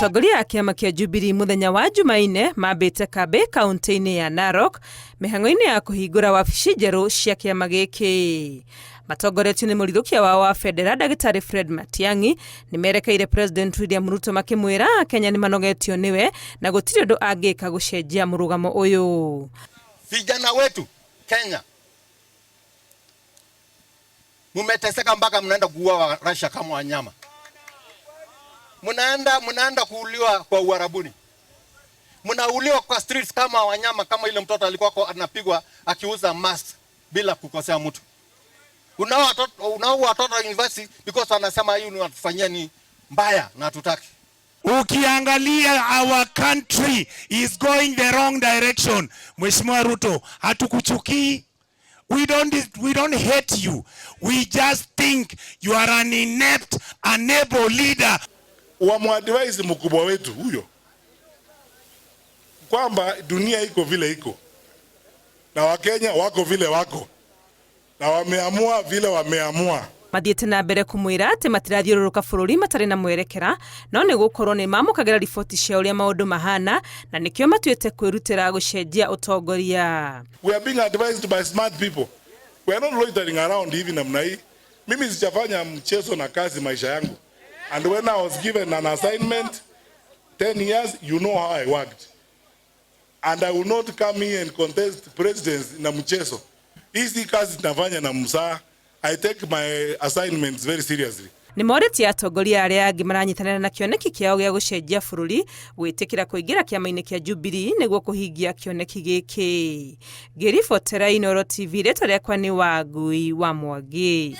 Atongoria a kĩama kĩa Jubilee mũthenya wa Jumaine mambĩte kambĩ kaunti-inĩ ya Narok mĩhang'o-inĩ ya kũhingũra wabici njerũ cia kĩama gĩkĩ. Matongoretio nĩ mũrithũkia wao wa bendera Ndagĩtarĩ Fred Matiang'i nĩ merekeire President William Ruto makĩmwĩra Kenya nĩ manogetio nĩwe na gũtirĩ ũndũ angĩka gũcenjia mũrũgamo ũyũ. Vijana wetu Kenya mumeteseka mpaka mnaenda kuua Russia kama wanyama, mnaenda kuuliwa kwa Uarabuni, mnauliwa kwa streets kama wanyama, kama ile mtoto alikuwa anapigwa akiuza mask bila kukosea mtu. Unaua watoto university because wanasema hii unatufanyia ni mbaya na hatutaki. Ukiangalia our country is going the wrong direction. Mheshimiwa Ruto, hatukuchukii. We don't hate you. We just think you are an inept, unable leader. Wamuadvise mkubwa wetu huyo kwamba dunia iko vile iko na Wakenya wako vile wako na wameamua vile wameamua. Mathiĩte na mbere kũmwĩra atĩ matirathiũrũrũka bũrũri matarĩ na mwerekera, no nĩ gũkorwo nĩ mamũkagĩra riboti cia ũrĩa maũndũ mahana na nĩkĩo matuĩte kwĩrutĩra gũcenjia ũtongoria. We are being advised by smart people. We are not loitering around hivi namna hii. Mimi sijafanya mchezo na kazi maisha yangu. And when I was given an assignment 10 years, you know how I worked. And I will not come here and contest presidency na mchezo. Hizi kazi tunafanya na msaa. I take my assignments very seriously. Nĩ morĩtie atongoria arĩa angĩ maranyitanĩra na kĩoneki kĩao gĩa gũcenjia bũrũri gwĩtĩkĩra kũingĩra kĩama-inĩ kĩa Jubilee nĩguo kũhingia kĩoneki gĩkĩ. Ngĩribotera Inooro TV, rĩtwa rĩakwa nĩ Wangui wa Mwangi.